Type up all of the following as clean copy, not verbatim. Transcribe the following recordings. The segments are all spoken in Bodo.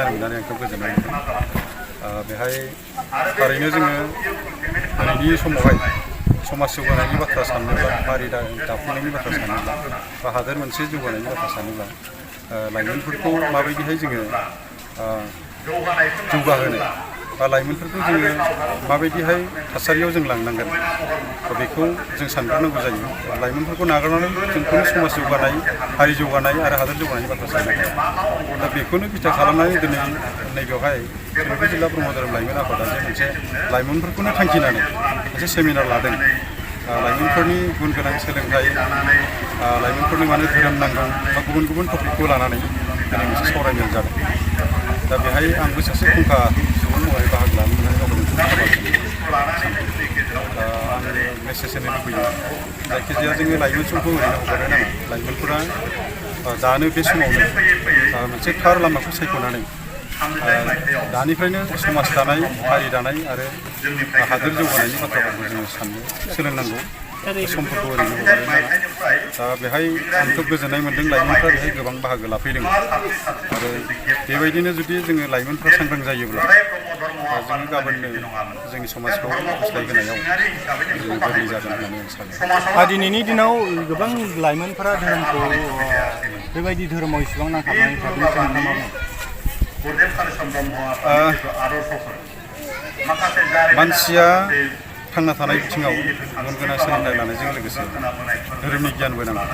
जानो मोननानै आं खोब गोजोननाय मोनदों। बेहाय थारैनो जोङो दिनैनि समावहाय समाज जौगानायनि बाथ्रा सानोब्ला, हारि दाफुंनायनि बाथ्रा सानोब्ला, बा हादोर मोनसे जौगानायनि बाथ्रा सानोब्ला लाइमोनफोरखौ माबायदिहाय जोङो जौगाहोनो बा लाइमोनफोरखौ जोङो माबायदिहाय थासारियाव जों लांनांगोन बेखौ जों सानग्रोनांगौ जायो। लाइमोनफोरखौ नागारनानै जोंखौनो समाज जौगानाय, हारि जौगानाय आरो हादोर जौगानायनि बाथ्रा साननो हाया। दा बेखौनो बिथा खालामनानै दिनै नैबेयावहाय सोरखि जिल्ला ब्रह्म धोरोम लाइमोन आफादा जे मोनसे लाइमोनफोरखौनो थांखिनानै मोनसे सेमिनार लादों। लाइमोनफोरनि गुन गोनां सोलोंथाइ, लाइमोनफोरनो मानो धोरोम नांगौ बा गुबुन गुबुन टपिकखौ लानानै दिनै मोनसे सावरायमेल जादों। दा बेहाय आंबो सासे फुंखा सुबुं महरै बाहागो लानो मोननानै गावखौ मोनसे आङो मेसेज होनो लुबैयो, जायखिजाया जोङो लाइमोन समखौ ओरैनो हगारनो नाङा। लाइमोनफोरा दानो बे समावनो मोनसे थार लामाखौ सायख'नानै दानिफ्रायनो समाज दानाय, हारि दानाय आरो हादोर जौगानायनि बाथ्राफोरखौ जोङो साननो सोलोंनांगौ। समफोरखौ ओरैनो हगारनो नाङा। दा बेहाय आं खोब गोजोननाय मोन्दों, लाइमोनफ्रा बेहाय गोबां बाहागो लाफैदों। आरो बेबायदिनो जुदि जोङो लाइमोनफ्रा सांग्रां जायोब्ला जोङो गाबोननो जोंनि समाजखौ गुस्लायहोनायाव जोङो गोरलै जागोन होननानै आं सानो। दिनैनि दिनाव गोबां लाइमोनफोरा धोरोमखौ बेबायदि धोरोमाव इसेबां नांथाबनानै थादों। मानसिया थांना थानाय बिथिङाव गुन गोनां सोलोंथाइ लानायजों लोगोसे धोरोमनि गियानबो नांगौ।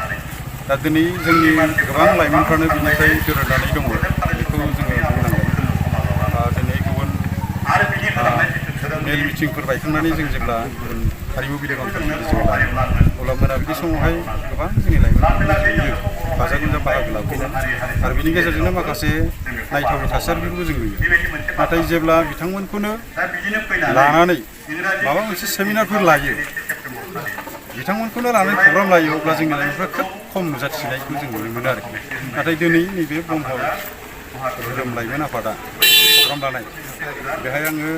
दा दिनै जोंनि गोबां लाइमोनफ्रानो बिनिफ्राय दोरोदनानै दङ, बेखौ जोङो बुंनांगोन। दिनै गुबुन मेल मिटिंफोर बायखांनानै जों जेब्ला गुबुन हारिमु बिलिफांफोरनि गेजेराव लायो, अब्ला मोनाबिलि समावहाय गोबां जोंनि लाइमोनफोरा ज'यै गाजा गोमजा बाहागो लाफैयो। आरो बिनि गेजेरजोंनो माखासे नायथावै थासारिफोरखौ जों नुयो। नाथाय जेब्ला बिथांमोनखौनो लानानै माबा मोनसे सेमिनारफोर लायो, बिथांमोनखौनो लानानै प्रग्राम लायो, अब्ला जोंनि लाइमोनफ्रा खोब खम नुजाथिनायखौ जों नुनो मोनो आरोखि। नाथाय दिनै नैबे ब्रह्म धोरोम लाइमोन आफादा प्रग्राम लानाय, बेहाय आङो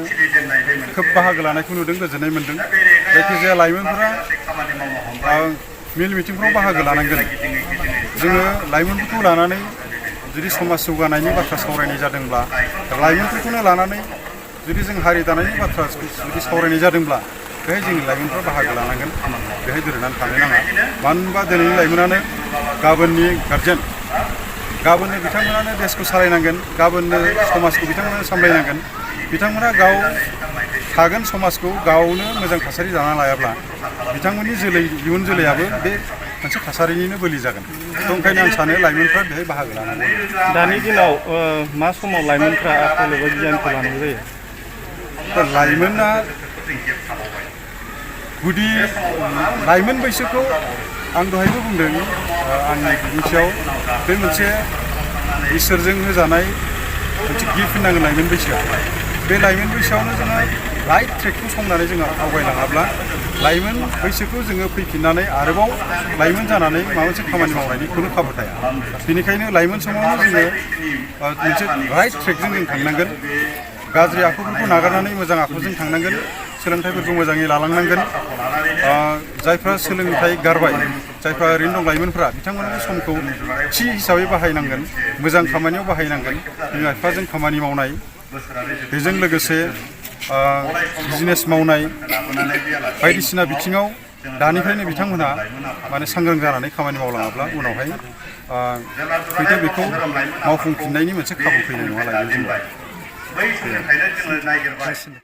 खोब बाहागो लानायखौ नुदों, गोजोननाय मोन्दों। जायखिजाया लाइमोनफोरा मेल मिटिंफ्राव बाहागो लानांगोन। जोङो लाइमोनफोरखौ लानानै जुदि समाज जौगानायनि बाथ्रा सावरायनाय जादोंब्ला, लाइमोनफोरखौनो लानानै जुदि जों हारि दानायनि बाथ्रा जुदि सावरायनाय जादोंब्ला, बेहाय जोंनि लाइमोनफ्रा बाहागो लानांगोन। बेहाय दोरोदनानै थानो नाङा। मानो होनबा दिनैनि लाइमोनानो गाबोननि गारजेन, गाबोननो बिथांमोनानो देशखौ सालायनांगोन, गाबोननो समाजखौ बिथांमोना सामलायनांगोन। बिथांमोना गाव थागोन समाजखौ गावनो मोजां थासारि दाना लायाब्ला बिथांमोननि इयुन जोलैयाबो बे मोनसे थासारिनिनो बोलि जागोन। ओंखायनो आं सानो लाइमोनफ्रा बेहाय बाहागो लानांगौ। दानि दिनाव मा समाव लाइमोनफ्रा आखल एबा गियानखौ लानांगौ जायो? लाइमोना गुदि लाइमोन बैसोखौ आं दहायबो बुंदों, आंनि बिबुंथियाव बे मोनसे इसोरजों होजानाय मोनसे गिफ्ट होनांगोन लाइमोन बैसोआ। बे लाइमोन बैसोआवनो जोङो राइट ट्रेकखौ संनानै जोङो आवगायलाङाब्ला लाइमोन बैसोखौ जोङो फैफिननानै आरोबाव लाइमोन जानानै माबा मोनसे खामानि मावनायनि खुनु खाबु थाया। बेनिखायनो लाइमोन समावनो जोङो मोनसे राइट ट्रेकजों जों थांनांगोन। गाज्रि आखुफोरखौ नागारनानै मोजां आखुजों थांनांगोन। सोलोंथाइफोरखौ मोजाङै लालांनांगोन। जायफ्रा सोलोंथाइ गारबाय, जायफ्रा ओरैनो दं लाइमोनफ्रा, बिथांमोननि समखौ थि हिसाबै बाहायनांगोन, मोजां खामानियाव बाहायनांगोन। बिमा बिफाजों खामानि मावनाय, बेजों लोगोसे बिजनेस मावनाय, बायदिसिना बिथिङाव दानिफ्रायनो बिथांमोनहा माने सांग्रां जानानै खामानि मावलाङाब्ला उनावहाय हयथ' बेखौ मावफुंफिननायनि मोनसे खाबु फैनाय नङा लाइमोन जिउआव।